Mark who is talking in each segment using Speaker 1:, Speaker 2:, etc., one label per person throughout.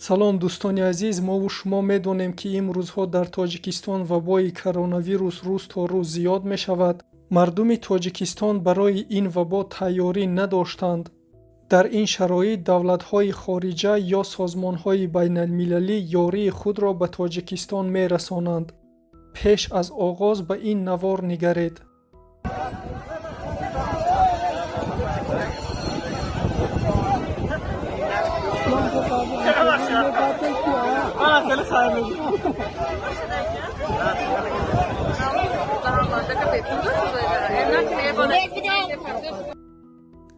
Speaker 1: Салом, дӯстони азиз. Мову шумо медонем, ки имрӯзҳо дар Тоҷикистон вабои коронавирус рӯз то рӯз зиёд мешавад. Мардуми Тоҷикистон барои ин вабо тайёрӣ надоштанд. Дар ин шароит давлатҳои хориҷа ё созмонҳои байналмилалӣ ёрии худро ба Тоҷикистон мерасонанд. Пеш аз оғоз ба ин навор нигаред.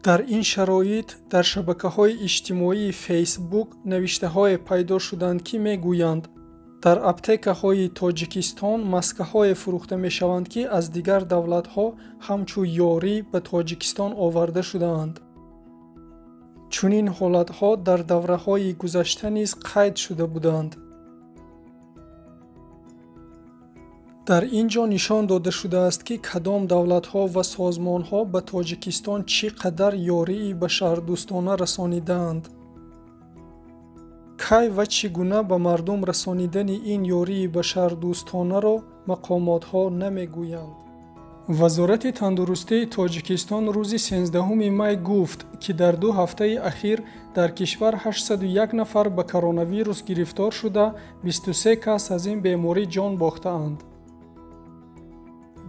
Speaker 1: Дар ин шароит дар шабакаҳои иҷтимоии Фейсбук навиштаҳое пайдо шуданд, ки мегӯянд, дар аптекаҳои Тоҷикистон маскаҳое фурӯхта мешаванд, ки аз дигар давлатҳо ҳамчун ёрӣ ба Тоҷикистон оварда шудаанд. Чунин ҳолатҳо дар давраҳои гузашта низ қайд шуда буданд. Дар ин ҷо нишон дода шудааст, ки кадом давлатҳо ва созмонҳо ба Тоҷикистон чӣ қадар ёрии башардӯстона расонидаанд. Кай ва чӣ гуна ба мардум расонидани ин ёрии башардӯстонаро мақомотҳо намегӯянд. Вазорати тандурустии Тоҷикистон рӯзи 13 май гуфт, ки дар 2 ҳафтаи ахир дар кишвар 801 нафар ба коронавирус гирифтор шуда, 23 кас аз ин беморӣ ҷон бохтаанд.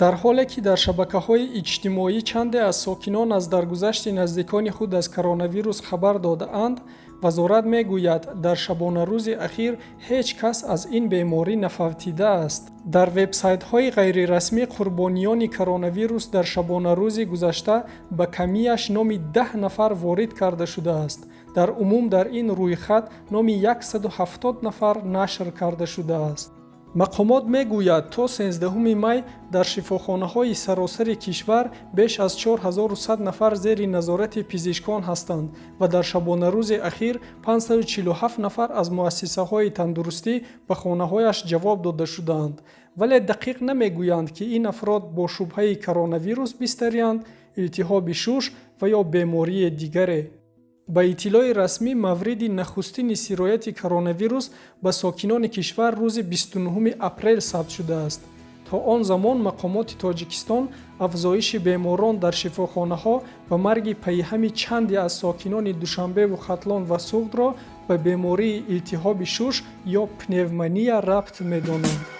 Speaker 1: Дар ҳоле ки дар шабакаҳои иҷтимоӣ чанде аз сокинон аз даргузашти наздикони худ аз коронавирус хабар додаанд, вазорат мегӯяд, дар шабонарӯзи ахир ҳеҷ кас аз ин беморӣ нафавтидааст. Дар вебсайтҳои ғайрирасмӣ қурбониёни коронавирус дар шабонарӯзи гузашта ба камияш номи 10 нафар ворид карда шудааст. Дар умум дар ин рӯйхат номи 170 нафар нашр карда шудааст. Мақомот мегӯяд, то 13 май дар шифохонаҳои саросари кишвар беш аз 4100 нафар зери назорати пизишкон ҳастанд ва дар шабонарӯзи ахир 547 нафар аз муассисаҳои тандурустӣ ба хонаҳояш ҷавоб дода шудаанд. Вале дақиқ намегӯянд, ки ин афрод бо шубҳаи коронавирус бистариянд, илтиҳоби шуш ва ё бемории дигаре. Ба иттилои расмӣ, мавриди нахустини сирояти коронавирус ба сокинони кишвар рӯзи 29 апрел сабт шудааст. То он замон мақомоти Тоҷикистон афзоиши беморон дар шифохонаҳо ва марги пайҳами чанде аз сокинони Душанбеву Хатлон ва Суғдро ба бемории илтиҳоби шуш ё пневмония рабт медонанд.